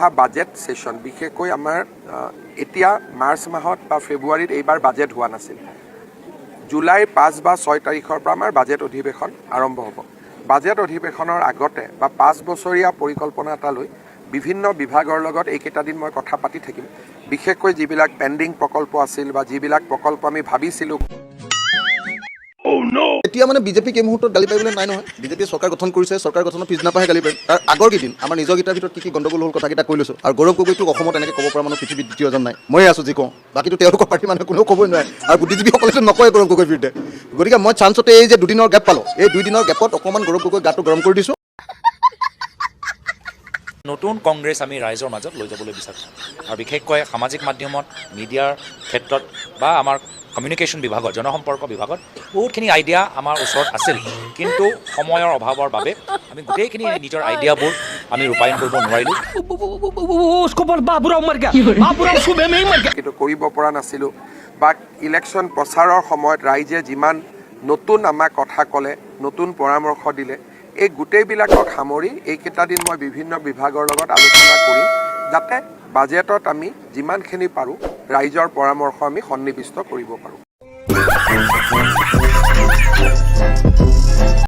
অহা budget session, বিশেষকৈ আমাৰ এতিয়া মাৰ্চ মাহত বা ফেব্ৰুৱাৰীত এইবাৰ বাজেট হোৱা নাছিল। জুলাইৰ 5 বা 6 তাৰিখৰ পৰা আমাৰ বাজেট অধিৱেশন আৰম্ভ হ'ব। বাজেট অধিৱেশনৰ আগতে বা 5 বছৰীয়া পৰিকল্পনা এটা লৈ বিভিন্ন বিভাগৰ লগত এইকেইটা দিন মই কথা পাতি থাকিম। বিশেষকৈ যিবিলাক পেণ্ডিং প্ৰকল্প আছিল বা যিবিলাক প্ৰকল্প আমি ভাবিছিলোঁ এতিয়া মানে বিজেপিক এই মুহূৰ্তত গালি পাৰিবলৈ নাই নহয়। বিজেপিয়ে চৰকাৰ গঠন কৰিছে, চৰকাৰ গঠনৰ পিছদিনাৰ পৰাহে গালি পাৰিম। তাৰ আগৰ কেইদিন আমাৰ নিজৰকেইটাৰ ভিতৰত কি কি গণ্ডগোল হ'ল, কথাকেইটা কৈ লৈছোঁ। আৰু গৌৰৱ গগৈটোক অসমত এনেকৈ ক'ব পৰা মানুহ পৃথিৱীত দ্বিতীয়জন নাই, ময়ে আছোঁ যি কওঁ। বাকীটো তেওঁলোকৰ পাৰ্টীৰ মানুহে কোনেও ক'বই নোৱাৰে আৰু বুদ্ধিজীৱীসকলেতো নকয় গৌৰৱ গগৈৰ বিৰুদ্ধে। গতিকে মই চান্সতে এই যে দুদিনৰ গেপ পালোঁ, এই দুইদিনৰ গেপত অকণমান গৌৰৱ গগৈ গাটো গৰম কৰি দিছোঁ। নতুন কংগ্ৰেছ আমি ৰাইজৰ মাজত লৈ যাবলৈ বিচাৰিছোঁ আৰু বিশেষকৈ সামাজিক মাধ্যমত, মিডিয়াৰ ক্ষেত্ৰত বা আমাৰ কমিউনিকেশ্যন বিভাগত, জনসম্পৰ্ক বিভাগত বহুতখিনি আইডিয়া আমাৰ ওচৰত আছিল। কিন্তু সময়ৰ অভাৱৰ বাবে আমি গোটেইখিনি নিজৰ আইডিয়াবোৰ আমি ৰূপায়ণ কৰিব নোৱাৰিলোঁ। उसको बोल, बाबूराव मर गया, बाबूराव सुबह में ही मर गया। কিন্তু কৰিব পৰা নাছিলোঁ বা ইলেকশ্যন প্ৰচাৰৰ সময়ত ৰাইজে যিমান নতুন আমাক কথা ক'লে, নতুন পৰামৰ্শ দিলে, এই গোটেইবিলাকক সামৰি এইকেইটা দিন মই বিভিন্ন বিভাগৰ লগত আলোচনা কৰিম, যাতে বাজেটত আমি যিমানখিনি পাৰোঁ ৰাইজৰ পৰামৰ্শ আমি সন্নিৱিষ্ট কৰিব পাৰোঁ।